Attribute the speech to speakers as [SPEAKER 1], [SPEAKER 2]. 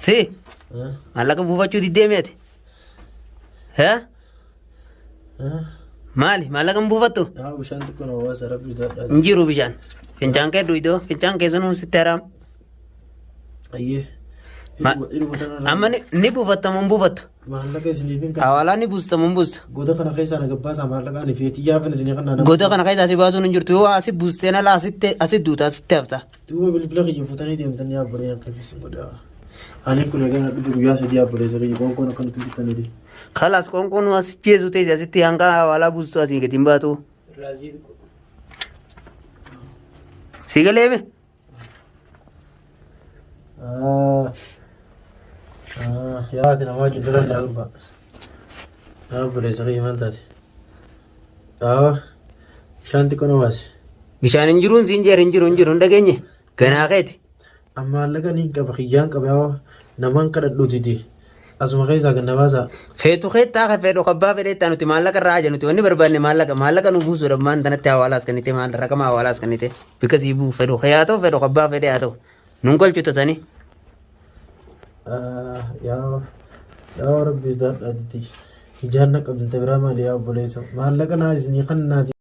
[SPEAKER 1] Si maallaqa buufachuu diddee meeti? Hee? Maali maallaqa hin buufattu?
[SPEAKER 2] Yaa bishaan xiqqoo na baasa rabbi sodaadhaa.
[SPEAKER 1] Hin jiru bishaan. Fincaan kee duydoo fincaan kee sunuu sitti haraam.
[SPEAKER 2] Ayyee.
[SPEAKER 1] Amma ni buufattamu hin buufattu.
[SPEAKER 2] Maallaqa isiniif hin
[SPEAKER 1] Hawaalaa ni buustamu hin buusta.
[SPEAKER 2] Goda kana keessaa na gabbaasaa maallaqa ani feetii yaafin isinii kan na
[SPEAKER 1] Goda kana keessaa si baasuun hin jirtu yoo asi buusteen ala asitti asi duuta asitti hafta.
[SPEAKER 2] Duuba bilbila kiyya fuutanii deemtanii yaabbolee akka ibsin godhaa. Ani kun egaa na dhufe guyyaa 3 yaabbolee sadii qoonqoon akka nuti bitanii deemu.
[SPEAKER 1] Kalaas qoonqoon nu as jeesu teesse asitti hanga hawaalaa buustu asii gadi hin baatu. Si galeeme?
[SPEAKER 2] Yaa ati namaa wajjin lolan daa gurbaa. Yaa obboleessa kiyya maal taate? Aa bishaan xiqqoo na baasi.
[SPEAKER 1] Bishaan hin jiruun siin jeer hin jiru hin jiru hin dhageenye ganaa keeti.
[SPEAKER 2] Amma maallaqa niin qaba kiyyaan qaba yaa namaan kadhadhu dide. Asuma keessaa gad na baasaa.
[SPEAKER 1] Feetu keettaa ka fedhu kabbaa fedheettaa nuti maallaqa irraa haja nuti wanni barbaanne maallaqa maallaqa nu buusuudha maan tanatti hawaalaas kennite maal raqama hawaalaas kennite bika sii buu fedhu kee haa ta'u fedhu kabbaa fedhe haa ta'u nun galchu tasanii.
[SPEAKER 2] Yaa yaa rabbi sodaadhaa dide. Ijaan na qabdinte biraa maali yaa obboleessa. Maallaqa naa isinii kan naati.